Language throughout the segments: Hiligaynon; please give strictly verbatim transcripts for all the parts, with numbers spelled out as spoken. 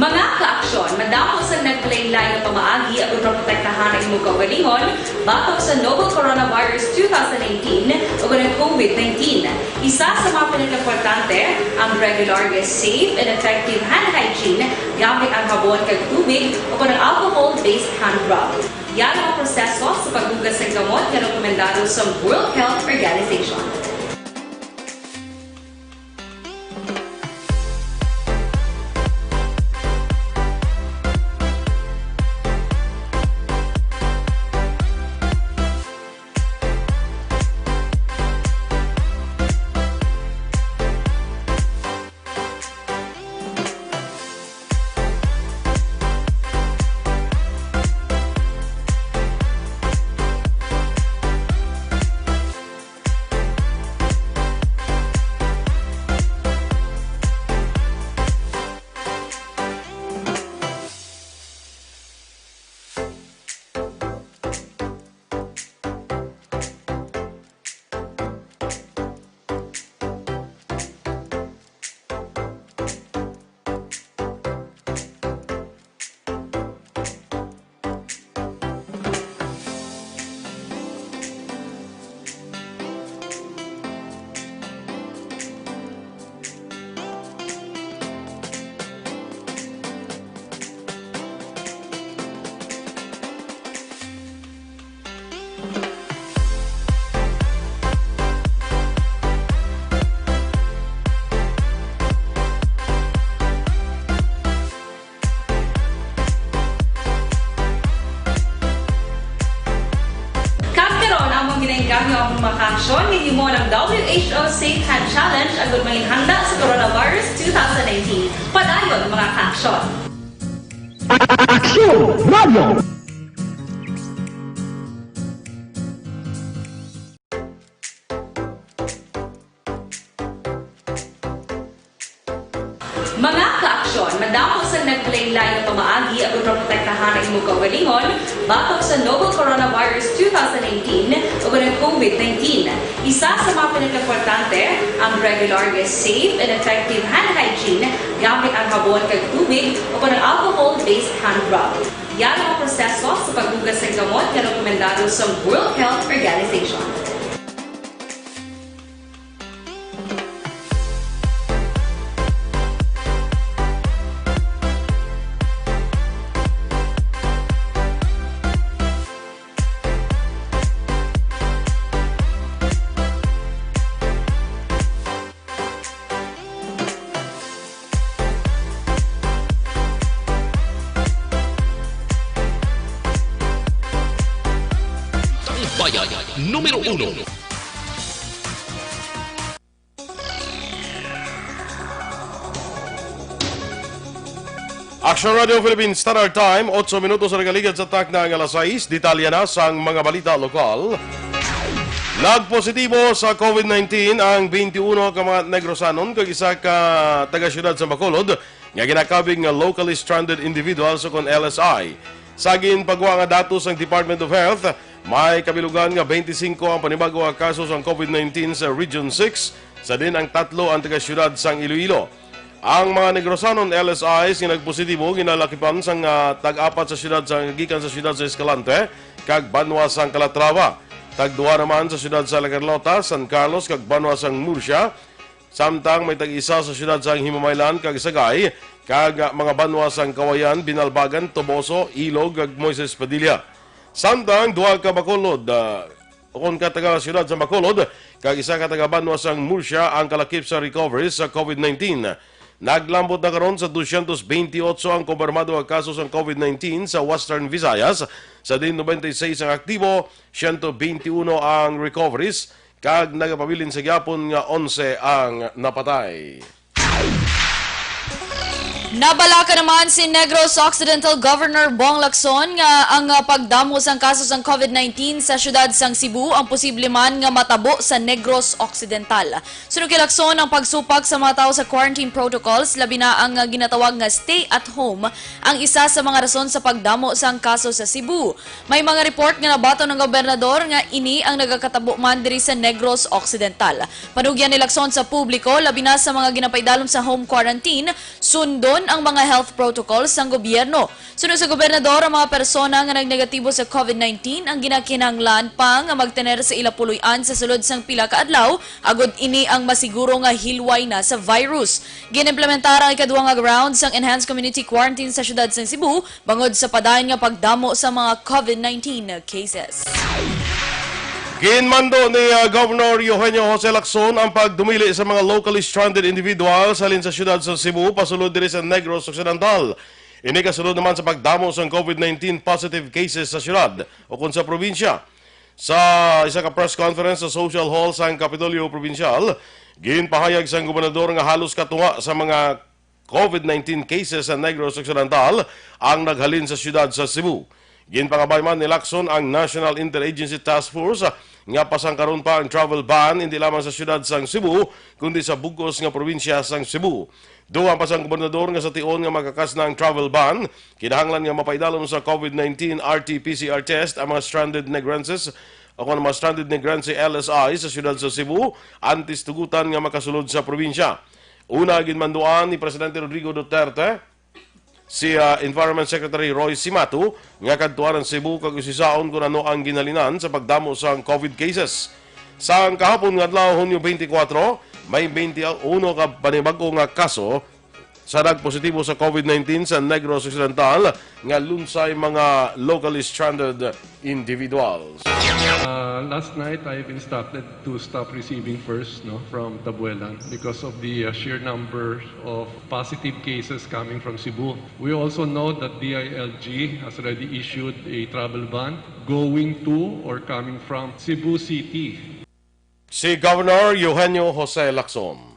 Mga kaaksyon, madamo sang naglain-lain nga pamaagi aron maprotektahan ang imong kaugalingon batok sa novel coronavirus two thousand nineteen ug ang COVID nineteen. Isa sa mga pinakaimportante, ang regular nga safe and effective hand hygiene gamit ang habon kag tubig o kon ang alcohol-based hand rub. Yan ang mga proseso sa paghugas sang kamot nga rekomendado sa World Health Organization. Kag karon, among ginainggam ang mga kaaksyon nga himo ng W H O Safe Hand Challenge agud manginhanda sa coronavirus two thousand nineteen. Padayon, mga kaaksyon. Aksyon Radio! Mga kaaksyon, madamo sang naglain-lain nga pamaagi aron maprotektahan ang imong kaugalingon batok sa novel coronavirus two thousand nineteen o ang COVID nineteen. Isa sa mga pinakaimportante, ang regular nga safe and effective hand hygiene gamit ang habon kag tubig o kon ang alcohol-based hand rub. Yan ang proseso sa paghugas sa kamot nga rekomendado sa World Health Organization. Bayan numero uno. Action Radio Philippines Standard Time, otso minutos ang nagaligad sa takna nga alas sais. Detalye na sang mga balita lokal. Nagpositibo sa COVID nineteen ang twenty-uno ka mga Negrosanon kag isa ka taga-siyudad sa Bacolod nga ginakabig nga locally stranded individuals o kon L S I. Sa ginpagwa nga datos sang Department of Health, may kabilugan nga twenty-singko ang panibago nga kaso sang COVID nineteen sa Region six, sa diin ang tatlo ang taga-siyudad sang Iloilo. Ang mga Negrosanon L S Is nga nagpositibo ginalakipan sang, ah, tag-apat sa siyudad sa, gikan sa siyudad sa Escalante kag banwa sang Calatrava. Tagduha naman sa siyudad sa La Carlota, San Carlos kag banwa sang Murcia. Samtang may tag-isa sa siyudad sang Himamaylan kag Sagay, kag, ah, mga banwa sang Cauayan, Binalbagan, Toboso, Ilog kag Moises Padilla. Samtang duha ka Bacolod, ah, ukon ka taga siyudad sa Bacolod kag isa ka taga banwa sang Murcia ang kalakip sa recovery sa COVID nineteen. Naglambot na karon sa dosyentos bentiocho ang kumpirmado nga kaso sang COVID nineteen sa Western Visayas, sa diin noventa y seis ang aktibo, siyento benteuno ang recoveries, kag nagapabilin sa gihapon nga onse ang napatay. Nabalaka naman si Negros Occidental Governor Bong Lacson nga ang, ah, pagdamo sang kaso sang COVID nineteen sa siyudad sang Cebu ang posible man nga matabo sa Negros Occidental. Suno kay Lacson, ang pagsupak sa mga tawo sa quarantine protocols, labi na ang, ah, ginatawag nga stay at home, ang isa sa mga rason sa pagdamo sang kaso sa Cebu. May mga report nga nabaton ang gobernador nga ini ang nagakatabo man diri sa Negros Occidental. Panugyan ni Lacson sa publiko, labi na sa mga ginapaidalom sa home quarantine, sundon ang mga health protocols sang gobyerno. Suno sa gobernador, ang mga persona nga nagnegatibo sa COVID nineteen ang ginakinahanglan pa nga magtener sa ila puloy-an sa sulod sang pila ka adlaw, agod ini ang masiguro nga hilway na sa virus. Ginimplementar ang ikaduha nga round sang enhanced community quarantine sa siyudad sang Cebu bangod sa padayon nga pagdamo sa mga COVID nineteen cases. Ginmando ni, ah, Governor Eugenio Jose Lacson ang pagdumili sa mga locally stranded individuals halin sa siyudad sa Cebu pasulod diri sa Negros Occidental. Ini kasunod naman sa pagdamo sang COVID nineteen positive cases sa siyudad ukon sa probinsya. Sa isa ka press conference sa Social Hall sang Kapitolyo Probinsyal, ginpahayag sang gobernador nga halos katunga sa mga COVID nineteen cases sa Negros Occidental ang naghalin sa siyudad sa Cebu. Ginpangabay man ni Lacson ang National Interagency Task Force nga pasangkaron pa ang travel ban, hindi lamang sa siyudad sang Cebu, kundi sa bug-os nga probinsya sang Cebu. Dugang pa sang gobernador nga sa tion nga makakas na ang travel ban, kinahanglan nga mapaidalom sa COVID nineteen R T P C R test ang mga stranded Negrenses o kon mga stranded Negrense L S I sa siyudad sa Cebu antes tugutan nga makasulod sa probinsya. Una, ginmanduan ni Presidente Rodrigo Duterte si, ah, Environment Secretary Roy Cimatu nga kadtuan ang Cebu kag usisaon kon ano ang ginhalinan sa pagdamo sang COVID cases. Sang kahapon nga adlaw, Hunyo twenty-four, may twenty-one ka panibag-o nga kaso sa nagpositibo sa COVID nineteen sa Negros Occidental nga lunsay mga locally stranded individuals. Uh, last night, I've instructed to stop receiving first, no, from Tabuelan because of the, uh, sheer number of positive cases coming from Cebu. We also know that D I L G has already issued a travel ban going to or coming from Cebu City. Si Governor Eugenio Jose Lacson.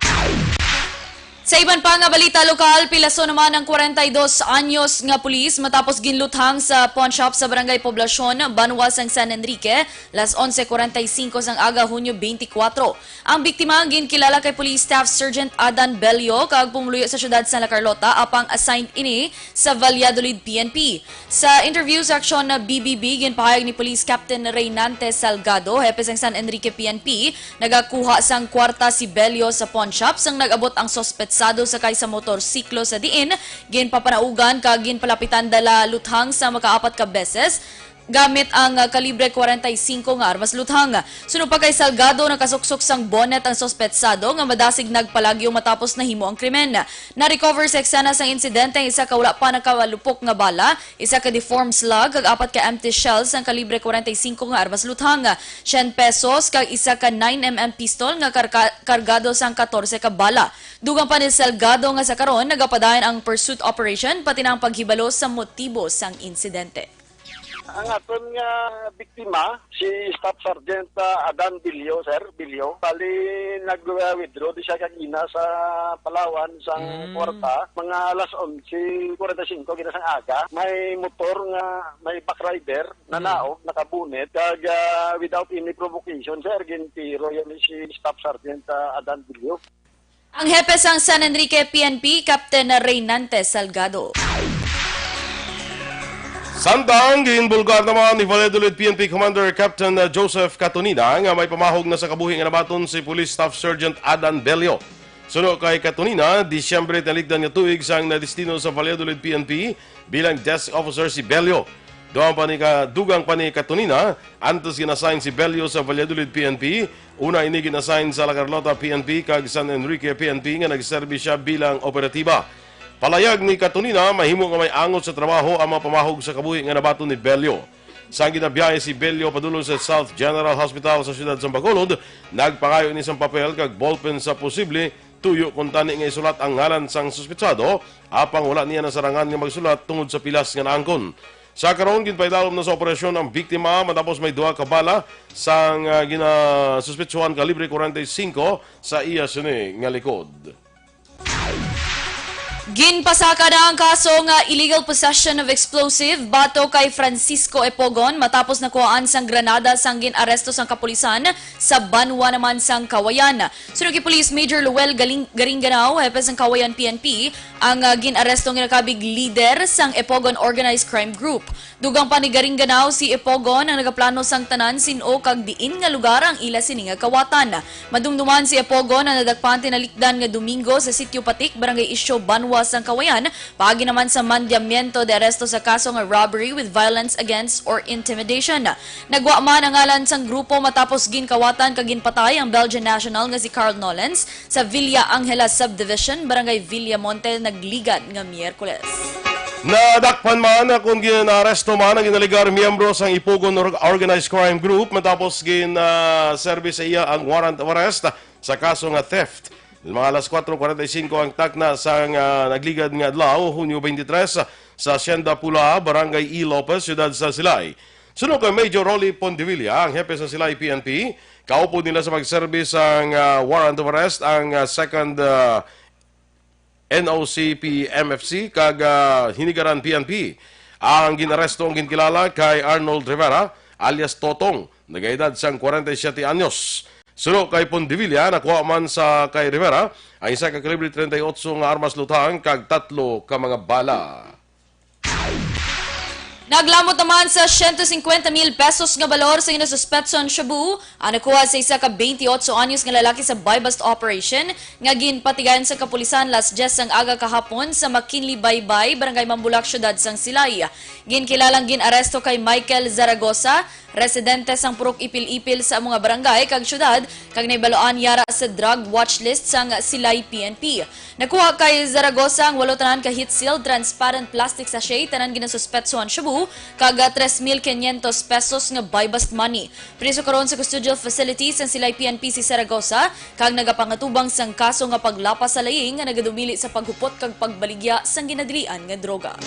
Sa iban pa nga balita lokal, pilaso naman ang kwarenta y dos anyos nga pulis matapos ginluthang sa pawnshop sa Barangay Poblacion, banwa sang San Enrique, las onse kwarenta y singko sang aga, Hunyo twenty-four. Ang biktima ginkilala kay Police Staff Sergeant Adan Bello kag pumuluyo sa siyudad sa La Carlota, apang assigned ini sa Valladolid P N P. Sa interview sa aksyon na B B B, ginpahayag ni Police Captain Reynante Salgado, hepe sang San Enrique P N P, nagakuha sang kwarta si Bello sa pawnshop sang nag-abot ang suspetsado sakay sa motorsiklo sa diin ginpapanaugan kag ginpalapitan dala luthang sa makaapat ka beses gamit ang, ah, kalibre kwarenta y singko nga armas luthang. Suno pa kay Salgado, nakasuksok sang bonnet ang suspetsado nga madasig nagpalagyo matapos nahimo ang krimen. Na-recover sa eksena sang insidente ang isa ka wala pa nakalupok nga bala, isa ka deformed slug, kag apat ka empty shells sang kalibre kwarenta y singko nga armas luthang, syen pesos, kag isa ka nine M M pistol nga karka-, kargado sang katorse ka bala. Dugang pa ni Salgado nga sa karon nagapadayon ang pursuit operation, pati na ang paghibalo sa motibo sang insidente. Ang aton nga biktima, si Staff Sergeant, ah, Adan Bilyo, sir, Bilyo. Bali, nag-withdraw di siya kagina sa Palawan sang Mm. kwarta, mga alas onse kwarenta y singko gina sang aga. May motor nga may back rider, Mm. nanaog, nakabunet, kag, ah, without any provocation, sir, gintiro yan si Staff Sergeant, ah, Adan Bilyo. Ang hepe sang San Enrique P N P, Captain Reynante Salgado. Samtang ginbulgar naman ni Valladolid P N P Commander Captain Joseph Catonina nga may pamahog na sa kabuhi nga nabaton si Police Staff Sergeant Adan Bello. Suno kay Catonina, Disyembre talikdan nga tuig sang nadestino sa Valladolid P N P bilang desk officer si Bello. Dugang pa ni ka-, dugang pa ni Catonina, antes gin-assign si Bello sa Valladolid P N P, una ini gin-assign sa La Carlota P N P kag San Enrique P N P nga nagserbi siya bilang operatiba. Palayag ni Catonina, mahimo nga may angot sa trabaho ang mga pamahog sa kabuhi nga nabaton ni Bello. Sang ginabiyahe si Bello padulong sa South General Hospital sa siyudad sa Bacolod, nagpangayo ini sang papel kag ballpen sa posible tuyo kon tani nga isulat ang ngalan sang suspetsado, apang wala niya nasarangan nga magsulat tungod sa pilas nga naangkon. Sa karon, ginpaidalom na sa operasyon ang biktima matapos may duha ka bala sang, ah, ginasuspetsuhan kalibre kwarenta y singko sa iya sini nga likod. Ginpasaka na ang kaso nga illegal possession of explosive batok kay Francisco Epogon matapos nakuhaan sang granada sang gin-aresto sang kapulisan sa banwa naman sang Kawayan. Suno kay Police Major Luel Galing-, Garingganao, hepe sang Kawayan P N P, ang, ah, gin-aresto nga nakabig lider sang Epogon Organized Crime Group. Dugang pa ni Garingganao, si Epogon ang nagaplano sang tanan sin-o kag diin nga lugar ang ila sini nga kawatan. Madumduman si Epogon ang nadakpan tinalikdan nga Domingo sa Sitio Patik, Barangay Isyo, Banwa, Lawas sang Kawayan, paagi naman sa mandyamiento de aresto sa kaso nga robbery with violence against or intimidation. Nagwa man ang ngalan sang grupo matapos ginkawatan kag ginpatay ang Belgian national nga si Carl Nolens sa Villa Angela Subdivision, Barangay Villamonte, nagligad nga Miyerkules. Nadakpan man kon ginaresto man ang ginalegar miyembro sang Ipugon Org-, Organized Crime Group matapos gin, ah, serbi sa iya ang warrant of arrest sa kaso nga theft. Mga alas kuwatro kuwarenta y singko ang takna sang, ah, nagligad nga adlaw, Hunyo twenty-three, sa Hacienda Pula, Barangay E. Lopez, siyudad sa Silay. Suno kay Major Rolly Pondevilla, ang hepe sa Silay P N P, kaupod nila sa pagserbi sang, ah, warrant of arrest ang, ah, second, ah, N O C P M F C kag, ah, Hinigaran P N P. Ang ginaresto ang ginkilala kay Arnold Rivera, alias Totong, nagaedad sang kwarenta y siyete anyos. Suno kay Pondevilla, nakuha man sa kay Rivera ang isa ka kalibre treinta y ocho nga armas luthang kag tatlo ka mga bala. Naglamot naman sa siyento singkwenta mil pesos nga balor sa ginasuspetso nga shabu ang nakuha sa isa ka twenty-eight anyos nga lalaki sa buy-bust operation nga ginpatigayon sa kapulisan las dyes sang aga kahapon sa McKinley Baybay, Barangay Mambulak, Siyudad sang Silay. Ginkilalang gin-aresto kay Michael Zaragoza, residente sang Purok Ipil-Ipil sa amo nga barangay kag siyudad, kag nahibaluan yara sa drug watch list sang Silay P N P. Nakuha kay Zaragoza ang walo tanan ka heat-sealed transparent plastic sachet, tanan ginasuspetsohan shabu, kag, ah, tres mil quinientos pesos nga buy-bust money. Priso karon sa custodial facility sang Silay P N P si Zaragoza, kag nagapangatubang sang kaso nga paglapas sa layi nga nagadumili sa paghupot kag pagbaligya sang ginadilian nga droga.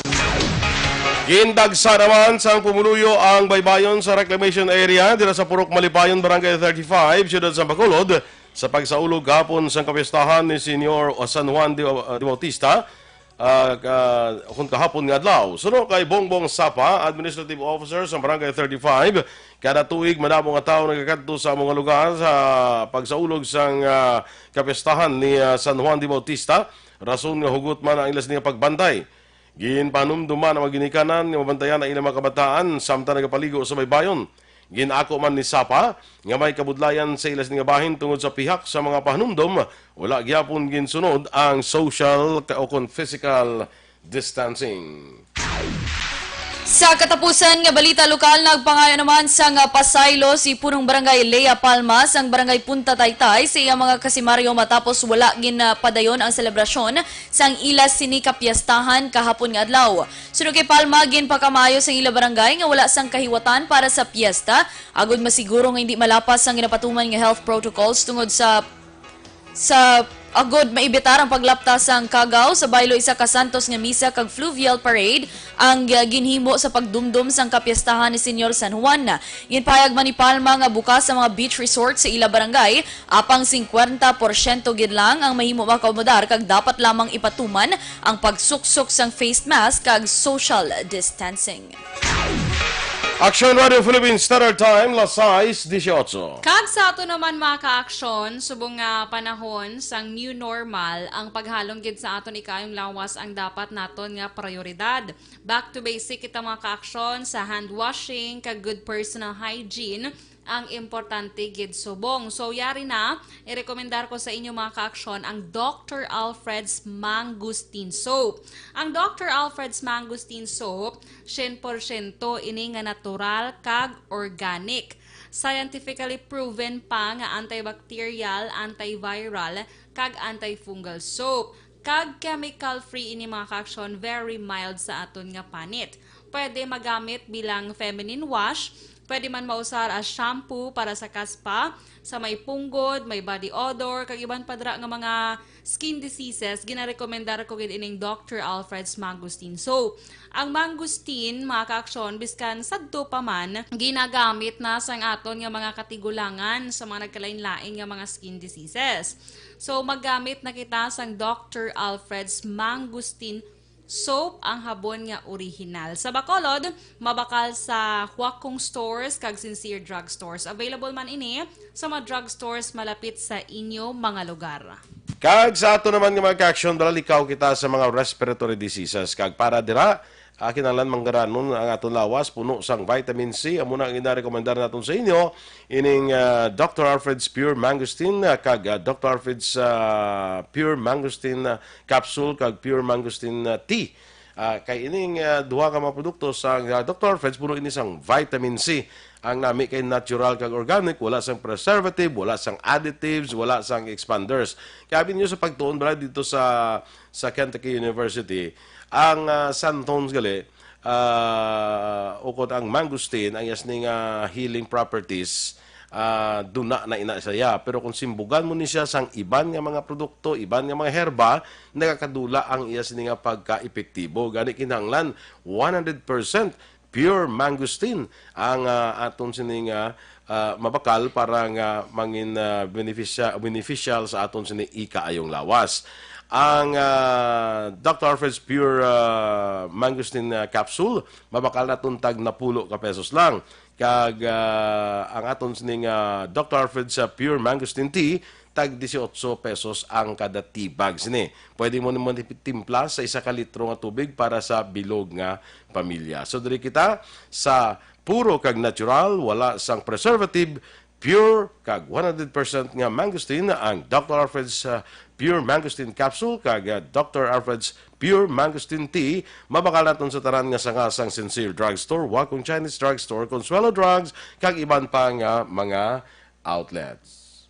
Gindagsa naman sang pumuluyo ang baybayon sa reclamation area dira sa Purok Malipayon, Barangay thirty-five, Siyudad sa Bacolod, sa pagsaulog gahapon sang kapistahan ni Señor San Juan de, de Bautista, ah, ka-, kun kahapon nga adlaw. Suno kay Bongbong Sapa, Administrative Officer sa Barangay thirty-five, kada tuig madamo nga tawo nagakadto sa amo nga lugar sa pagsaulog sang, ah, kapistahan ni, ah, San Juan de Bautista, rason nga hugot man ang ila sini nga pagbantay. Ginpanumduman ang mga ginikanan nga mabantayan ang ilang mga kabataan samtang nagapaligo sa baybayon. Gin-ako man ni Sapa nga may kabudlayan sa ila sini nga bahin tungod sa pihak sa mga pahanumdom, wala gyapon ginsunod ang social ka-, o kon physical distancing. Sa katapusan nga balita lokal, nagpangayo naman sang pasaylo si Punong Barangay Lea Palma sang Barangay Punta Taytay sa iyang mga kasimaryo matapos wala ginpadayon ang selebrasyon sang ila sini ka piestahan kahapon nga adlaw. Suno kay Palma, ginpakamaayo sang ila barangay nga wala sang kahiwatan para sa piesta, agud masiguro nga hindi malapas ang ginapatuman nga health protocols tungod sa, sa agud maibitar ang paglapta sang kagaw sa baylo isa ka santos nga misa kag fluvial parade ang, ah, ginhimo sa pagdumdom sang kapiestahan ni Señor San Juan. Ginpahayag man ni Palma nga bukas ang mga beach resort sa ila barangay, apang singkwenta porsyento gid lang ang mahimo maakomodar kag dapat lamang ipatuman ang pagsuksok sang face mask kag social distancing. Aksyon Radio Philippines Standard Time, las sais dieciocho. Kag sa ato naman, mga ka-aksyon, subong nga panahon sang new normal, ang paghalong gid sa aton ikayong lawas ang dapat naton nga prioridad. Back to basic kita, mga ka-aksyon, sa hand washing kag good personal hygiene ang importante gid subong. So, yari na, irekomendar ko sa inyo, mga ka-aksyon, ang Doctor Alfred's Mangosteen Soap. Ang Doctor Alfred's Mangosteen Soap, syen porsyento ini nga natural kag organic. Scientifically proven pa nga antibacterial, antiviral, kag antifungal soap. Kag chemical-free ini, mga ka-aksyon, very mild sa aton nga panit. Pwede magamit bilang feminine wash, pwede man mausar as shampoo para sa kaspa, sa may punggod, may body odor, kag iban pa dira nga mga skin diseases, ginarekomendar ko gid ining Doctor Alfred's Mangosteen Soap. Ang mangosteen, mga ka-aksyon, biskan sadto pa man, ginagamit na sang aton nga mga katigulangan sa mga nagkalain-lain nga mga skin diseases. So, maggamit na kita sang Doctor Alfred's Mangosteen Soap, ang habon nga orihinal. Sa Bacolod, mabakal sa Huakong Stores kag Sincere Drug Stores. Available man ini sa mga drugstores malapit sa inyo mga lugar. Kag sa ato naman nga mga ka-aksyon, dalalikaw kita sa mga respiratory diseases. Kag para dira, Ah, kinahanglan manggaranon ang aton lawas, puno sang vitamin C. Amo na ang ginarekomendar naton sa inyo, ining, ah, Doctor Alfred's Pure Mangosteen, ah, kag, ah, Doctor Alfred's, ah, Pure Mangosteen, ah, Capsule, kag Pure Mangosteen, ah, Tea. Ah, kay ining, ah, duha ka mga produkto sa, ah, Doctor Alfred's, puno ini sang vitamin C. Ang nami kay natural kag organic, wala sang preservative, wala sang additives, wala sang expanders. Kaya abi ninyo sa pagtuon, bala, dito sa, sa Kentucky University, ang, ah, santones gali, ah, ukon ang mangosteen, ang iya sini nga healing properties, ah, duna na ina siya. Pero kung simbugan mo ni siya sang iban nga mga produkto, iban nga mga herba, nakakadula ang iya sini nga pagka-epektibo. Gani kinahanglan one hundred percent pure mangosteen ang, ah, aton sini nga, ah, mabakal para nga mangin, ah, beneficia-, beneficial sa aton sini ikaayong lawas. Ang, ah, Doctor Alfred's Pure, ah, Mangosteen, ah, Capsule, mabakal naton tag napulo ka pesos lang. Kag, ah, ang aton sini nga Doctor Alfred's, ah, Pure Mangosteen Tea, tag dieciocho pesos ang kada tea bag sini. Pwede mo naman timpla sa isa ka litro nga tubig para sa bilog nga pamilya. So, diri kita sa puro kag natural, wala sang preservative, pure kag one hundred percent nga mangosteen, ang Doctor Alfred's, ah, Pure Mangosteen Capsule kag, ah, Doctor Alfred's Pure Mangosteen Tea. Mabakal naton sa tanan nga sanga sang Sincere Drugstore, Wacom Chinese Drugstore, Consuelo Drugs, kag iban pa nga mga outlets.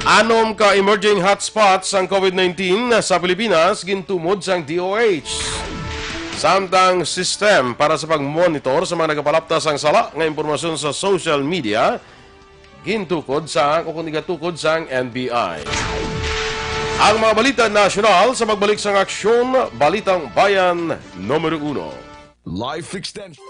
Anom ka emerging hotspots sang COVID nineteen sa Pilipinas gintumod sang D O H. Samtang system para sa pagmonitor sa mga nagapalapta sang sala nga impormasyon sa social media gintukod sang, o kung igatukod sang N B I. Ang mga balita nasyonal sa pagbalik sang Aksyon, Balitang Bayan Numero Uno. Life extension.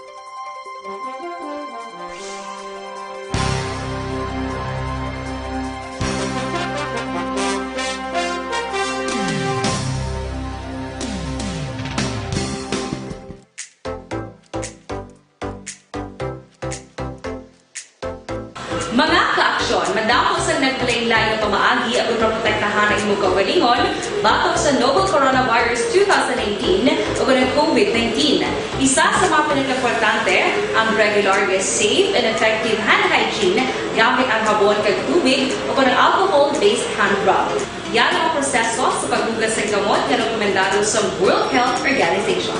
Mga ka-aksyon, madamo sang nagkalain-lain nga pamaagi agud maprotektahan ang imong kaugalingon batok sa novel coronavirus two thousand nineteen ug ang COVID nineteen. Isa sa mga pinakaimportante, ang regular nga safe and effective hand hygiene gamit ang habon kag tubig o kon ang alcohol-based hand rub. Yan ang proseso sa paghugas sa kamot nga rekomendado sa World Health Organization.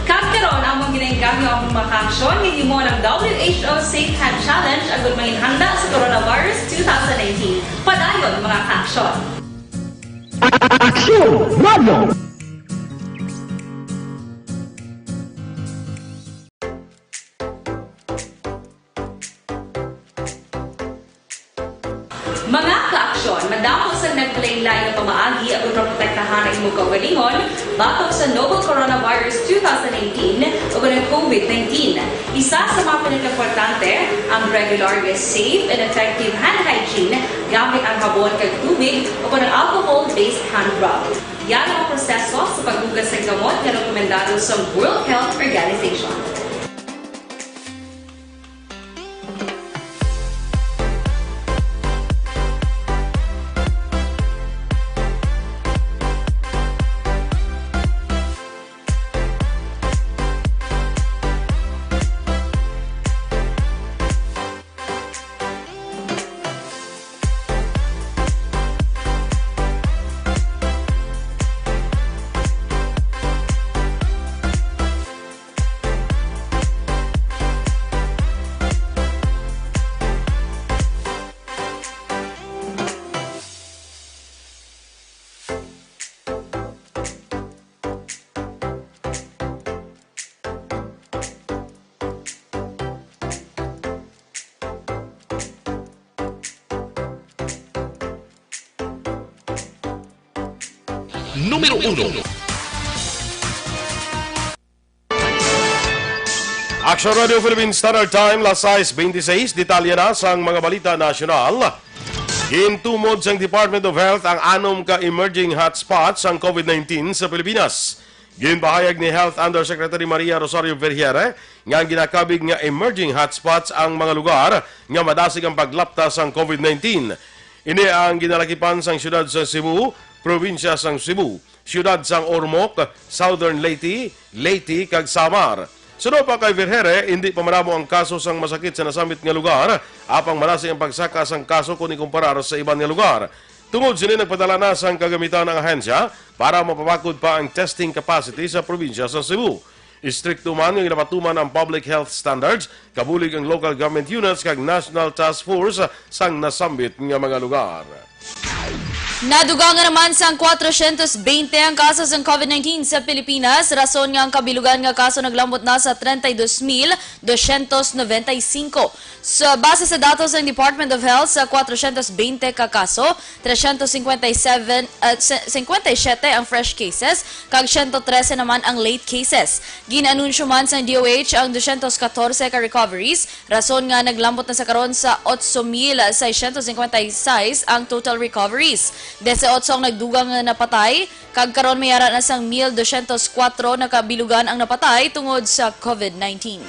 Kag karon, amon ginaengganyo ang mga kaaksyon nga ginhimo ng W H O Safe Hand Challenge agud manginhanda sa coronavirus two thousand nineteen. Padayon, mga kaaksyon. Aksyon Radio! Mga kaaksyon, madamo sang nagkalain-lain nga pamaagi agud maprotektahan ang imong kaugalingon batok sa novel coronavirus two thousand nineteen ug ang COVID nineteen. Isa sa mga pinakaimportante, ang regular nga safe and effective hand hygiene gamit ang habon kag tubig o kon ang alcohol-based hand rub. Yan ang proseso sa pagbuga sa gamot nga rekomendado sa World Health Organization. Numero uno. Action Radio Philippine Standard Time, las sais bente seis. Detalye na sang mga balita nasyonal. Gintumod sang Department of Health ang anom ka emerging hotspots sang COVID nineteen sa Pilipinas. Ginpahayag ni Health Undersecretary Maria Rosario Vergeire nga ginakabig nga emerging hotspots ang mga lugar nga madasig ang paglapta sang COVID nineteen. Ini ang ginalakipan sang siyudad sa Cebu, probinsya sang Cebu, siyudad sang Ormoc, Southern Leyte, Leyte, kag Samar. Suno pa kay Vergeire, hindi pa madamo ang kaso sang masakit sa nasambit nga lugar, apang madasig ang pagsaka sang kaso kon ikumparar sa iban nga lugar. Tungod sini, nagpadala na sang kagamitan ang ahensya para mapabakod pa ang testing capacity sa probinsya sa Cebu. Istrikto man nga ginapatuman ang public health standards, kabulig ang local government units kag national task force sang nasambit nga mga lugar. Nadugangan naman sang kwatrocientos bente ang kaso sang COVID nineteen sa Pilipinas, rason nga ang kabilugan nga kaso naglambot na sa treinta y dos mil doscientos noventa y cinco. Sa, base sa datos sang Department of Health, sa kwatrocientos bente ka kaso, trescientos cincuenta y seven, ah, se-, cincuenta y siete ang fresh cases, kag siyento trese naman ang late cases. Gin-anunsyo man sang D O H ang doscientos catorce ka recoveries, rason nga naglambot na sa karon sa otso mil seiscientos cincuenta y seis ang total recoveries. Dieciocho ang nagdugang nga napatay, kag karon may ara na sang mil doscientos cuatro na kabilugan ang napatay tungod sa COVID nineteen.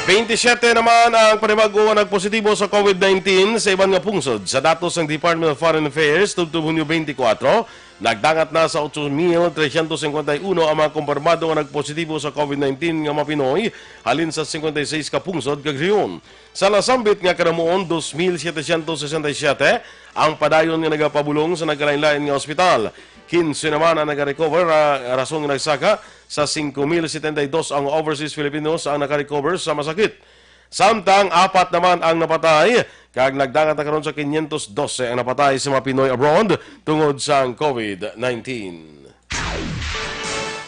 Twenty-seven naman ang panibag-o nga nagpositibo sa COVID nineteen sa iban nga pungsod. Sa datos sang Department of Foreign Affairs, tubtob Hunyo twenty-four, nagdangat na sa otso mil trescientos cincuenta y uno ang mga kumpirmado nga nagpositibo sa COVID nineteen nga mga Pinoy halin sa cincuenta y seis ka pungsod kag rehiyon. Sa nasambit nga karamuon, dos mil setecientos sesenta y siete ang padayon nga nagapabulong sa nagkalainlain nga ospital. Kinse naman ang nagarecover, ah, rason nga nagsaka sa singko mil setenta y dos ang overseas Filipinos ang nakarecover sa masakit. Samtang apat naman ang napatay, kag nagdangat na karon sa quinientos doce ang napatay sa mga Pinoy abroad tungod sang COVID nineteen.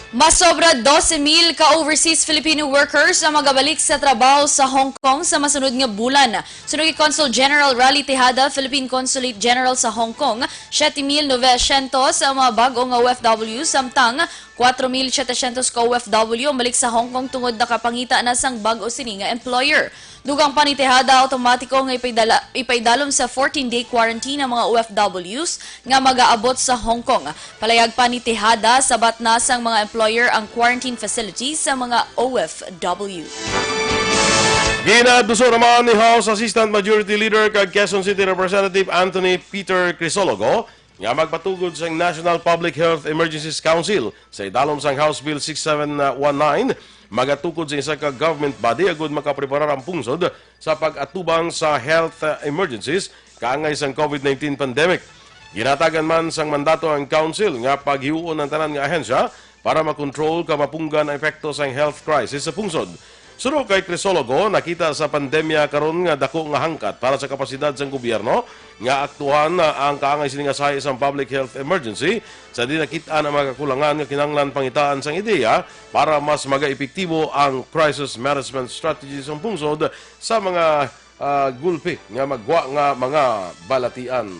Masobra dose mil ka overseas Filipino workers ang magabalik sa trabaho sa Hong Kong sa masunod nga bulan. Suno kay Consul General Raleigh Tejada, Philippine Consulate General sa Hong Kong, siyete mil novecientos ang mga bag-o nga O F W, samtang kuwatro mil setecientos ka O F W ang balik sa Hong Kong tungod nakapangita na sang bag-o sini nga employer. Dugang pa ni Tejada, automatiko nga ipaidala-, ipaidalom sa fourteen-day quarantine ang mga O F Ws nga magaabot sa Hong Kong. Palayag pa ni Tejada, sabat na sang mga employer ang quarantine facilities sa mga O F W. Ginaduso naman ni House Assistant Majority Leader kag Quezon City Representative Anthony Peter Crisologo nga magpatugod sang National Public Health Emergencies Council sa idalom sang House Bill six seven one nine, magatukod sa isa ka government body agud makapreparar ang pungsod sa pag-atubang sa health, uh, emergencies kaangay sang COVID nineteen pandemic. Ginatagan man sang mandato ang council nga paghiuon ang tanan nga ahensya para makontrol kag mapunggan ang epekto sang health crisis sa pungsod. Suno kay Crisologo, nakita sa pandemya karon nga dako nga hangkat para sa kapasidad sang gobyerno nga aktuhan ang kaangay sini nga sahi sang public health emergency, sa diin nakit-an ang mga kakulangan nga kinahanglan pangitaan sang ideya para mas magaepektibo ang crisis management strategy sang pungsod sa mga, ah, gulpi nga magwa nga mga balatian.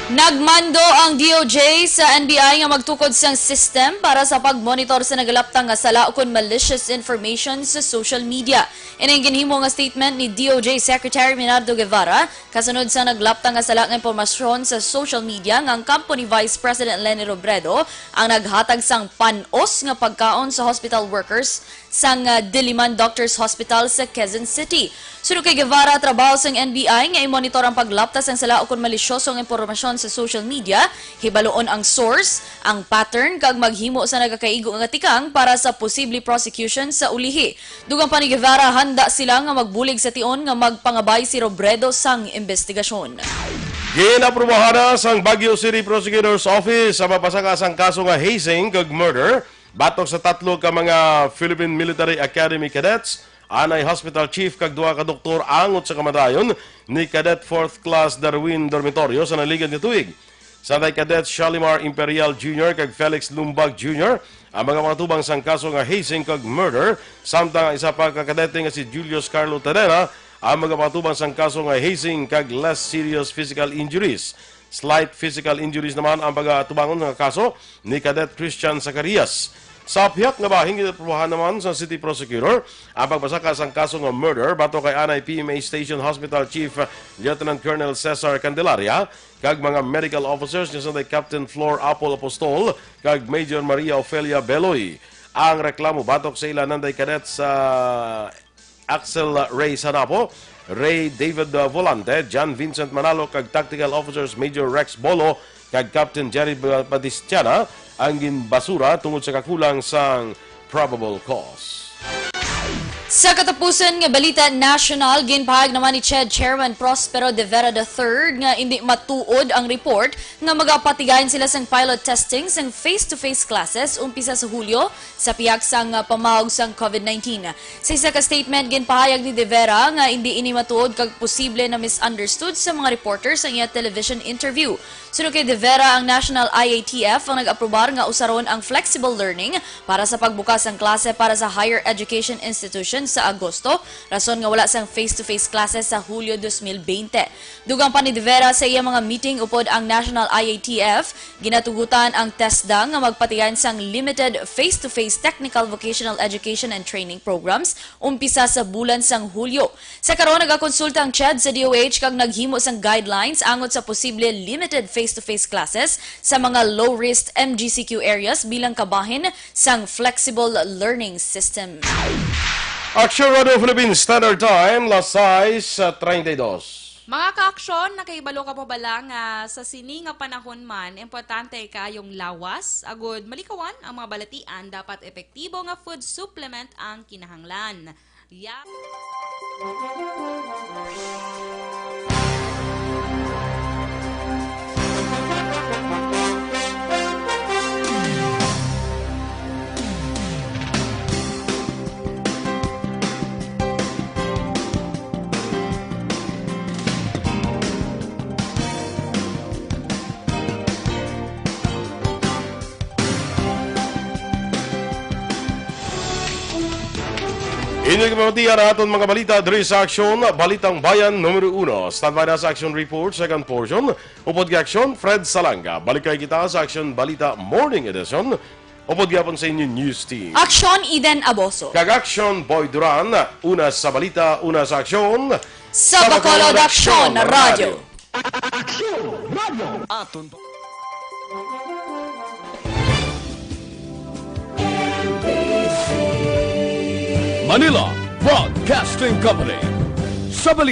Nagmando ang D O J sa N B I nga magtukod sang system para sa pagmonitor sa nagalaptang nga sala ukon malicious information sa social media. Ini ang ginhimo nga statement ni D O J Secretary Menardo Guevara kasunod sa naglaptang nga sala nga impormasyon sa social media nga ang kampo ni Vice President Leni Robredo ang naghatag sang panos nga pagkaon sa hospital workers sang, ah, Diliman Doctors Hospital sa Quezon City. Suno kay Guevara, trabaho sang N B I nga i-monitor ang paglapta sang sala ukon malisyoso nga impormasyon sa social media, hibaloon ang source, ang pattern, kag maghimo sa nagakaigo nga tikang para sa posible prosecution sa ulihi. Dugang pa ni Guevara, handa sila nga magbulig sa tion nga magpangabay si Robredo sang imbestigasyon. Ginaprobahan na sang Baguio City Prosecutor's Office ang pagpasaka sang kaso nga hazing kag murder batok sa tatlo ka mga Philippine Military Academy cadets, anay hospital chief kag duha ka doktor angot sa kamatayon ni Cadet Fourth Class Darwin Dormitorio sa naligad nga tuig. Sa anay Cadet Shalimar Imperial Junior kag Felix Lumbag Junior ang mga makatubang sang kaso nga hazing kag murder, samtang ang isa pa ka kadete nga si Julius Carlo Tadena ang mga makatubang sang kaso nga hazing kag less serious physical injuries. Slight physical injuries naman ang pagatubangon nga kaso ni Cadet Christian Zacarias. Sa pihak nga bahin, ginaprobahan naman sa City Prosecutor ang pagpasaka sang kaso nga murder batok kay anay P M A Station Hospital Chief Lieutenant Colonel Cesar Candelaria kag mga medical officers nga sanday Captain Flor Apple Apostol kag Major Maria Ofelia Beloy. Ang reklamo batok sa ila nanday cadet sa Axel Ray Sanapo, Ray David, uh, Volante, John Vincent Manalo, kag Tactical Officers Major Rex Bolo kag Captain Jerry Ba-, Batistiana ang ginbasura tungod sa kakulang sang probable cause. Sa katapusan nga balita nasyonal, ginpahayag naman ni CHED Chairman Prospero De Vera the third nga indi matuod ang report nga magapatigayon sila sang pilot testing sang face-to-face classes umpisa sa Hulyo sa pihak sang, ah, pamaog sang COVID nineteen. Sa isa ka statement, ginpahayag ni De Vera nga indi ini matuod kag posible na misunderstood sa mga reporter sa iya television interview. Suno kay De Vera, ang National I A T F ang nag-aprobar nga usaron ang flexible learning para sa pagbukas sang klase para sa higher education institution sa Agosto, rason nga wala sang face-to-face classes sa Hulyo dos mil bente. Dugang pa ni De Vera, sa iya mga meeting upod ang National I A T F, ginatugutan ang TESDA nga magpatigayon sang limited face-to-face technical vocational education and training programs umpisa sa bulan sang Hulyo. Sa karon, nagakonsulta ang CHED sa D O H kag naghimo sang guidelines angot sa posible limited face-to-face classes sa mga low-risk M G C Q areas bilang kabahin sang flexible learning system. Action Radio Philippines Standard Time, las sais treinta y dos. Mga ka-aksyon, nakahibalo ka pa bala nga sa sini nga panahon man, importante kaayong lawas? Agud malikawan ang mga balatian, dapat epektibo nga food supplement ang kinahanglan. Ya- Inyo gipamatian ang aton mga balita diri sa Aksyon, Balitang Bayan numero uno. Standby na sa Aksyon Report, second portion. Upod kay Aksyon, Fred Salanga. Balik kay kita sa Aksyon Balita Morning Edition. Upod gyapon sa inyo news team. Aksyon, Eden Aboso. Kag Aksyon, Boy Duran. Una sa balita, una sa aksyon. Sa Bacolod Aksyon Radio. Aksyon Radio. Aton Manila Broadcasting Company. Sa balita.